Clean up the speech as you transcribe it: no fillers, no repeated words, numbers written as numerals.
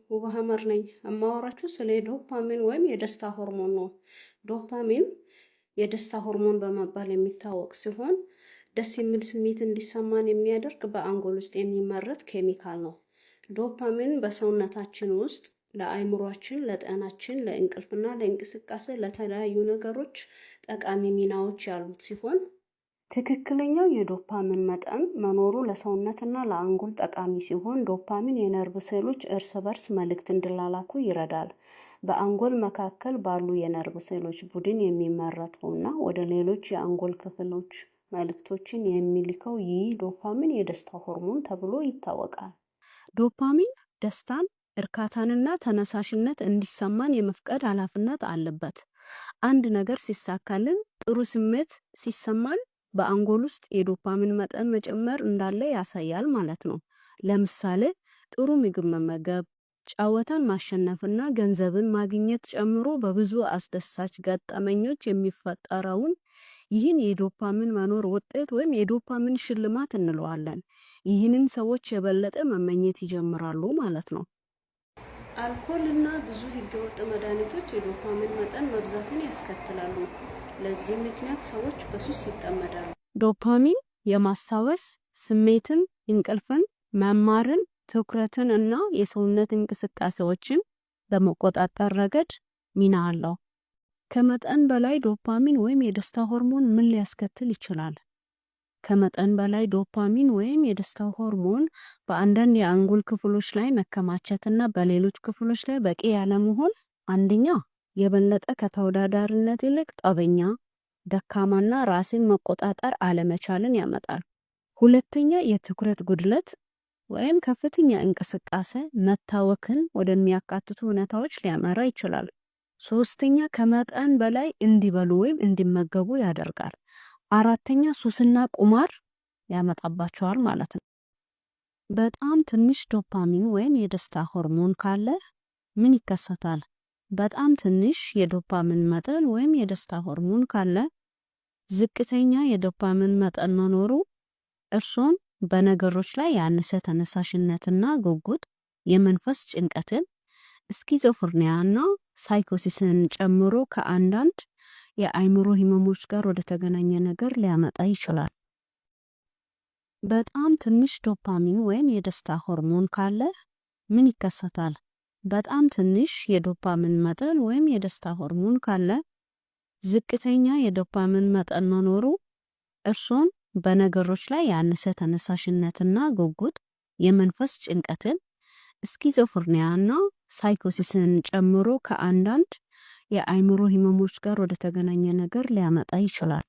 ውብ ሀመር ነኝ። የማወራችሁ ስለ ዶፓሚን ወይም የደስታ ሆርሞን ነው። ዶፓሚን የደስታ ሆርሞን በመባል የሚታወቅ ሲሆን ደስ የሚል ስሜት እንዲሰማን የሚያደርግ በአንጎል ውስጥ የሚመረት ኬሚካል ነው። ዶፓሚን በሰውነታችን ውስጥ ለአእምሯችን፣ ለጤናችን፣ ለእንቅልፍና ለእንቅስቃሴ ለተለያዩ ነገሮች ጠቃሚ ሚናዎች ያሉት ሲሆን ትክክለኛው የዶፓሚን መጠን መኖሩ ለሰውነትና ለአንጎል ጠቃሚ ሲሆን ዶፓሚን የነርቭ ሴሎች እርስ በርስ መልእክት እንዲላላኩ ይረዳል። በአንጎል መካከል ባሉ የነርቭ ሴሎች ቡድን የሚመረተውና ወደ ሌሎች የአንጎል ክፍሎች መልእክቶችን የሚልከው ይህ ዶፓሚን የደስታ ሆርሞን ተብሎ ይታወቃል። ዶፓሚን ደስታን፣ እርካታንና ተነሳሽነት እንዲሰማን የመፍቀድ ኃላፊነት አለበት። አንድ ነገር ሲሳካልን፣ ጥሩ ስሜት ሲሰማን በአንጎል ውስጥ የዶፓሚን መጠን መጨመር እንዳለ ያሳያል ማለት ነው። ለምሳሌ ጥሩ ምግብ መመገብ፣ ጨዋታን ማሸነፍና ገንዘብን ማግኘት ጨምሮ በብዙ አስደሳች ገጠመኞች የሚፈጠረውን ይህን የዶፓሚን መኖር ውጤት ወይም የዶፓሚን ሽልማት እንለዋለን። ይህንን ሰዎች የበለጠ መመኘት ይጀምራሉ ማለት ነው። አልኮል እና ብዙ ህገወጥ መድኃኒቶች የዶፓሚን መጠን መብዛትን ያስከትላሉ። ለዚህም ምክንያት ሰዎች በሱስ ይጠመዳሉ። ዶፓሚን የማስታወስ ስሜትን፣ እንቅልፍን፣ መማርን፣ ትኩረትን እና የሰውነት እንቅስቃሴዎችን በመቆጣጠር ረገድ ሚና አለው። ከመጠን በላይ ዶፓሚን ወይም የደስታ ሆርሞን ምን ሊያስከትል ይችላል? ከመጠን በላይ ዶፓሚን ወይም የደስታ ሆርሞን በአንዳንድ የአንጎል ክፍሎች ላይ መከማቸትና በሌሎች ክፍሎች ላይ በቂ ያለመሆን አንደኛ የበለጠ ከተወዳዳሪነት ይልቅ ጠበኛ፣ ደካማና ራስን መቆጣጠር አለመቻልን ያመጣል። ሁለተኛ የትኩረት ጉድለት ወይም ከፍተኛ እንቅስቃሴ መታወክን ወደሚያካትቱ ሁኔታዎች ሊያመራ ይችላል። ሶስተኛ ከመጠን በላይ እንዲበሉ ወይም እንዲመገቡ ያደርጋል። አራተኛ ሱስና ቁማር ያመጣባቸዋል ማለት ነው። በጣም ትንሽ ዶፓሚን ወይም የደስታ ሆርሞን ካለ ምን ይከሰታል? በጣም ትንሽ የዶፓሚን መጠን ወይም የደስታ ሆርሞን ካለ ዝቅተኛ የዶፓሚን መጠን መኖሩ እርሶን በነገሮች ላይ ያነሰ ተነሳሽነትና ጉጉት፣ የመንፈስ ጭንቀትን፣ ስኪዞፍርኒያና ሳይኮሲስን ጨምሮ ከአንዳንድ የአእምሮ ህመሞች ጋር ወደ ተገናኘ ነገር ሊያመጣ ይችላል። በጣም ትንሽ ዶፓሚን ወይም የደስታ ሆርሞን ካለ ምን ይከሰታል? በጣም ትንሽ የዶፓሚን መጠን ወይም የደስታ ሆርሞን ካለ ዝቅተኛ የዶፓሚን መጠን መኖሩ እርሶን በነገሮች ላይ ያነሰ ተነሳሽነትና ጉጉት፣ የመንፈስ ጭንቀትን፣ ስኪዞፍርኒያና ሳይኮሲስን ጨምሮ ከአንዳንድ የአእምሮ ህመሞች ጋር ወደ ተገናኘ ነገር ሊያመጣ ይችላል።